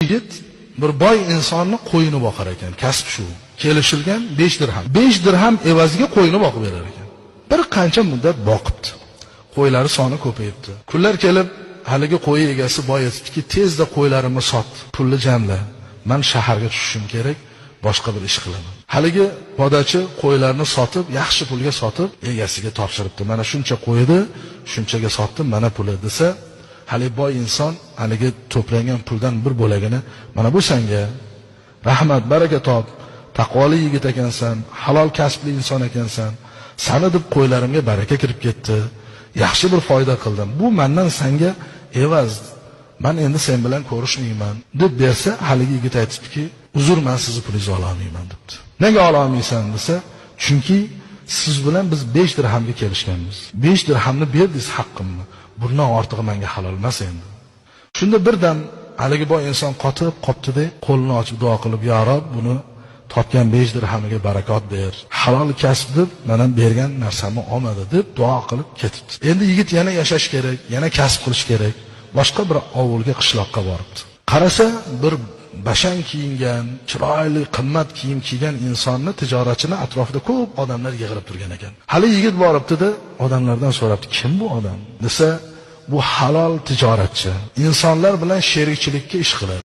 Yigit bir boy insonni qo'yini boqar ekan, kasb shu. Kelishilgan 5 dirham. 5 dirham evaziga qo'yini boqib berar ekan. Bir qancha muddat boqibdi. Qo'ylari soni ko'payibdi. Kunlar kelib haligi qo'y egasi boy aytibdiki, tezda qo'ylarimni sot, pulni jamla. Man shaharga tushishim kerak, boshqa bir ish qilaman. Haligi podachi qo'ylarni sotib, yaxshi pulga sotib, egasiga topshiribdi. Mana shuncha qo'ydi, shunchaga sotdim, mana puli desa, haligi boy inson haligi to'plangan puldan bir bo'lagini mana bu senga, rahmat, baraka top, taqvoli yigit ekansan, halol kasbli inson ekansan, sani deb qo'ylarimga baraka kirib ketdi, yaxshi bir foyda qildim, bu mendan senga evaz, man endi sen bilan ko'rishmayman deb bersa, haligi yigit aytibdiki, uzr, man sizni pulingizni ola olmayman debdi. Nega ola olmaysan desa, chunki siz bilan biz 5 dirhamga kelishganmiz. 5 dirhamni berdingiz haqqimni. Bundan ortig'i menga halol emas endi. Shunda birdam haligi boy inson qotib qoptida, qo'lini ochib duo qilib, "Ya Rob, buni topgan 5 dirhamiga barakot ber. Halol kasb deb mana bergan narsamni olmadi" deb duo qilib ketibdi. Endi yigit yana yashash kerak, yana kasb qilish kerak. Boshqa bir ovulga, qishloqqa boribdi. Qarasa, bir bashang kiyingan, chiroyli, qimmat kiyim kiygan insonni, tijoratchini atrofida ko'p odamlar yig'ilib turgan ekan. Hali yigit boribdi-da, odamlardan so'rabdi, kim bu odam desa, bu halol tijoratchi. Insonlar bilan sherikchilikka ish qiladi.